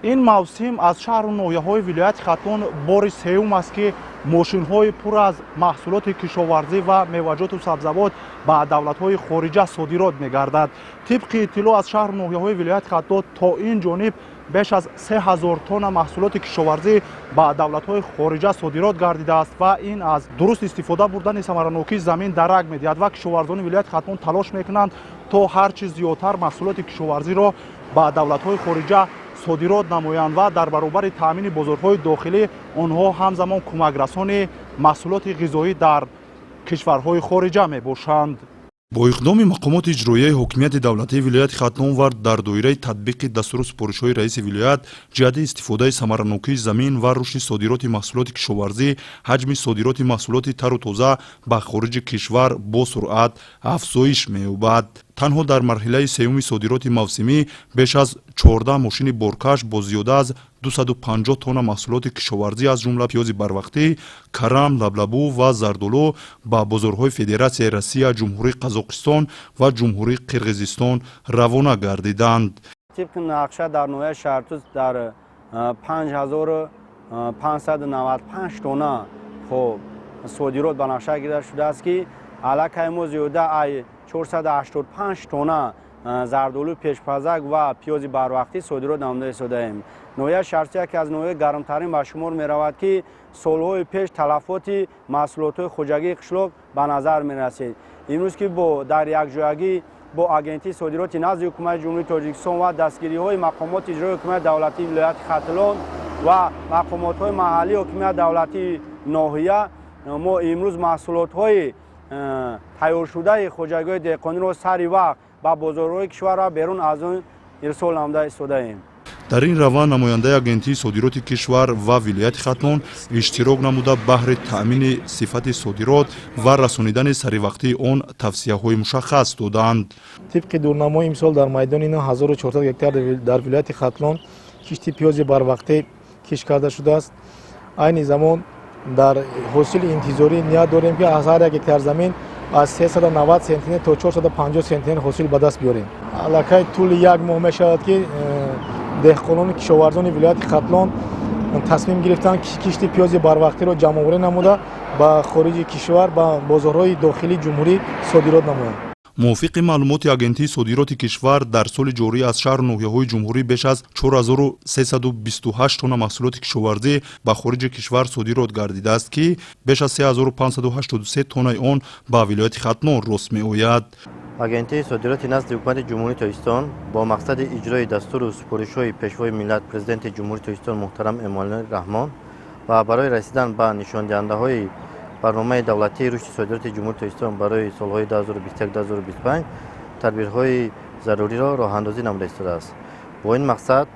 Ин мавсим аз шаҳру ноҳияҳои вилояти Хатлон бори сеюм аст, ки мошинҳои пур аз маҳсулоти кишоварзӣ ва меваҷоту сабзавот ба давлатҳои хориҷа содирот мегардад. Тибқи иттилоъ аз шаҳру ноҳияҳои вилояти Хатлон, то ин ҷониб беш аз 3000 тонна маҳсулоти кишоварзӣ ба давлатҳои хориҷа содирот гардидааст ва ин аз дуруст истифода бурдани самаранокии замин дарак медиҳад ва кишоварзони вилояти Хатлон талош мекунанд, то ҳар чи зиёдтар маҳсулоти кишоварзиро ба давлатҳои хориҷа содирот намоянд ва дар баробари таъмини бозорҳои дохилӣ онҳо ҳамзамон кӯмакрасони маҳсулоти ғизоӣ дар кишварҳои хориҷа мебошанд. Бо иқдоми мақомоти иҷроияи ҳокимияти давлатии вилояти Хатлон ва дар доираи татбиқи дастуру супоришҳои раиси вилоят ҷиҳати истифодаи самаранокии замин ва рушди содироти маҳсулоти кишоварзӣ, ҳаҷми содироти маҳсулоти тару тоза ба хориҷи кишвар бо суръат афзоиш меёбад. Танҳо дар марҳилаи сеюми содироти мавсимӣ беш аз 14 мошини боркаш бо зиёда аз 250 тонна маҳсулоти кишоварзӣ, аз ҷумла пиёзи барвақтӣ, карам, лаблабу ва зардолу ба бозорҳои Федератсияи Россия, Ҷумҳурии Қазоқистон ва Ҷумҳурии Қирғизистон равона гардиданд. Тибқи нақша, дар ноҳияи Шаҳртуз дар 5595 тонна, хоб, содирот ба нақша гирифта шудааст, ки аллакай мо зиёда ай 485 тонна зардолу пешпазак ва пиёзи барвақтӣ содирот намуда истодаем. Ноҳияи Шаҳртуз яке аз ноҳияи гармтарин ба шумор меравад, ки солҳои пеш талафоти маҳсулотҳои хоҷагии қишлоқ ба назар мерасид. Имрӯз ки бо дар якҷоягӣ бо Агентии содироти назди Ҳукумати Ҷумҳурии Тоҷикистон ва дастгириҳои мақомоти иҷрои ҳокимияти давлатии вилояти Хатлон ва мақомотҳои маҳаллии ҳокимияти давлатии ноҳия мо имрӯз маҳсулотҳои тайёршудаи хоҷагиҳои деҳқониро сари вақт ба бозорҳои кишвар ва берун аз он ирсол намуда истодаем. Дар ин раванд намояндаи Агентии содироти кишвар ва вилояти Хатлон иштирок намуда, баҳри таъмини сифати содирот ва расонидани саривақтии он тавсияҳои мушаххас доданд. Тибқи дурнамои имсол дар майдони 9400 гектар дар вилояти Хатлон кишти пиёзи барвақтӣ кишт карда шудааст. Айни замон дар ҳосили интизорӣ ният дорем, ки аз ҳар як гектар замин аз 390 центнер то 450 центнер ҳосил ба даст биёрем. Аллакай тӯли як моҳ мешавад, ки деҳқонони кишоварзони вилояти Хатлон тасмим гирифтанд, кишти пиёзи барвақтиро ҷамъоварӣ намуда, ба хориҷи кишвар, ба бозорҳои дохилии ҷумҳурӣ содирот намоянд. Мувофиқи маълумоти Агентии содироти кишвар, дар соли ҷорӣ аз шаҳру ноҳияҳои ҷумҳурӣ беш аз 4328 тонна маҳсулоти кишоварзӣ ба хориҷи кишвар содирот гардидааст, ки беш аз 3583 тоннаи он ба вилояти Хатлон рост меояд. Агентии содироти назди Ҳукумати Ҷумҳурии Тоҷикистон бо мақсади иҷрои дастуру супоришҳои Пешвои миллат, Президенти Ҷумҳурии Тоҷикистон муҳтарам Эмомалӣ Раҳмон ва барои расидан ба нишондиҳандаҳои барномаи давлатии рушди содироти Ҷумҳурии Тоҷикистон барои солҳои 2021-2025 тадбирҳои заруриро роҳандозӣ намуда истодааст. Бо ин мақсад,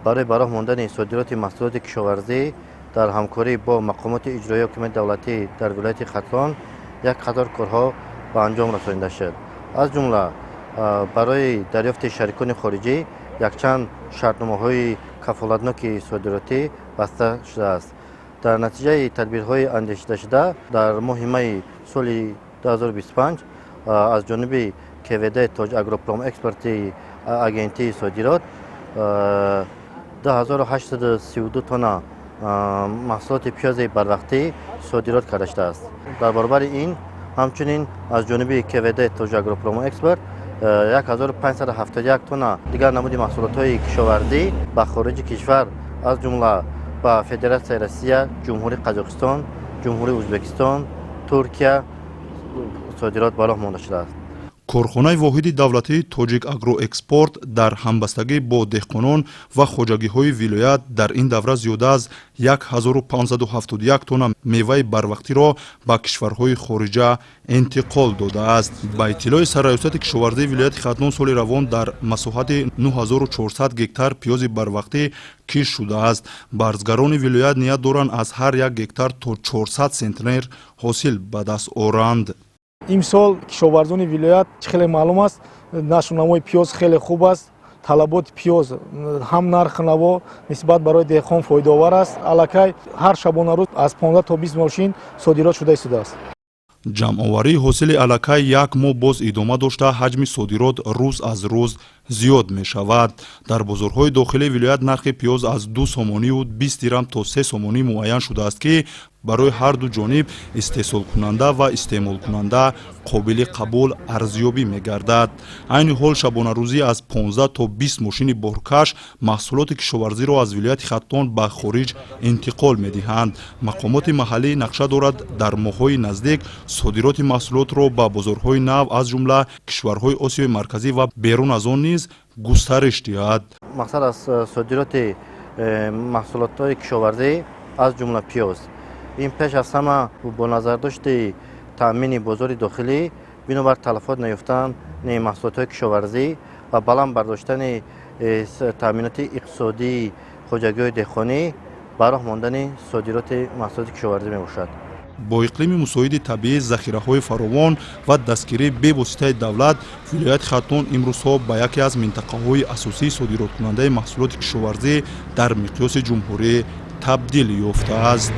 барои ба роҳ мондани содироти маҳсулоти кишоварзӣ дар ҳамкорӣ бо мақомоти иҷроии ҳокимияти давлатӣ дар вилояти Хатлон як қатор корҳо ба анҷом расонида шуд. Аз ҷумла, барои дарёфти шарикони хориҷӣ якчанд шартномаҳои кафолатноки содиротӣ баста шудааст. Дар натиҷаи тадбирҳои андешидашуда, дар моҳи майи соли 2025 аз ҷониби КВД Тоҷагропромэкспорти Агентии содирот 2832 тонна маҳсулоти пиёзи барвақтӣ содирот карда шудааст. Дар баробари ин, ҳамчунин аз ҷониби КВД Тоҷагропромэкспорт 1571 тонна дигар намуди маҳсулотҳои кишоварзӣ ба хориҷи кишвар, аз ҷумла ба Федератсияи Россия, Ҷумҳурии Қазоқистон, Ҷумҳурии Ӯзбекистон, Туркия содирот ба роҳ монда шудааст. Корхонаи воҳиди давлатии Тоҷик Агроэкспорт дар ҳамбастагӣ бо деҳқонон ва хоҷагиҳои вилоят дар ин давра зиёда аз 1571 тонна меваи барвақтиро ба кишварҳои хориҷа интиқол додааст. Ба иттилои Сарраёсати кишоварзии вилояти Хатлон, соли равон дар масоҳати 9400 гектар пиёзи барвақтӣ кишт шудааст. Барзгарони вилоят ният доранд, аз ҳар як гектар то 400 центнер ҳосил ба даст оранд. Имсол кишоварзони вилоят, чӣ хеле маълум аст, нашъунамои пиёз хеле хуб аст. Талаботи пиёз ҳам нархи наво нисбат барои деҳқон фоидаовар аст. Аллакай ҳар шабонарӯз аз 15 то 20 мошин содирот шуда истодааст. Ҷамъоварии ҳосили аллакай як моҳ боз идома дошта, ҳаҷми содирот рӯз аз рӯз зиёд мешавад. Дар бозорҳои дохилии вилоят нархи пиёз аз 2 сомонию 20 дирам то 3 сомонӣ муайян шудааст, ки барои ҳарду ҷониб, истеҳсолкунанда ва истеъмолкунанда, қобили қабул арзёбӣ мегардад. Айни ҳол шабонарӯзӣ аз 15 то 20 мошини боркаш маҳсулоти кишоварзиро аз вилояти Хатлон ба хориҷ интиқол медиҳанд. Мақомоти маҳаллӣ нақша дорад, дар моҳҳои наздик содироти маҳсулотро ба бозорҳои нав, аз ҷумла кишварҳои Осиёи Марказӣ ва берун аз он низ густариш диҳад. Мақсад аз содироти маҳсулотҳои кишоварзӣ, аз ҷумла пиёз, ин пеш аз ҳама бо назардошти таъмини бозори дохилӣ, бинобар талафот наёфтани маҳсулотҳои кишоварзӣ ва баланд бардоштани таъминоти иқтисодии хоҷагиҳои деҳқонӣ, ба роҳ мондани содироти маҳсулоти кишоварзӣ мебошад. Бо иқлими мусоиди табиӣ, захираҳои фаровон ва дастгирии бевоситаи давлат, вилояти Хатлон имрӯзҳо ба яке аз минтақаҳои асосии содироткунандаи маҳсулоти кишоварзӣ дар миқёси ҷумҳурӣ табдил ёфтааст.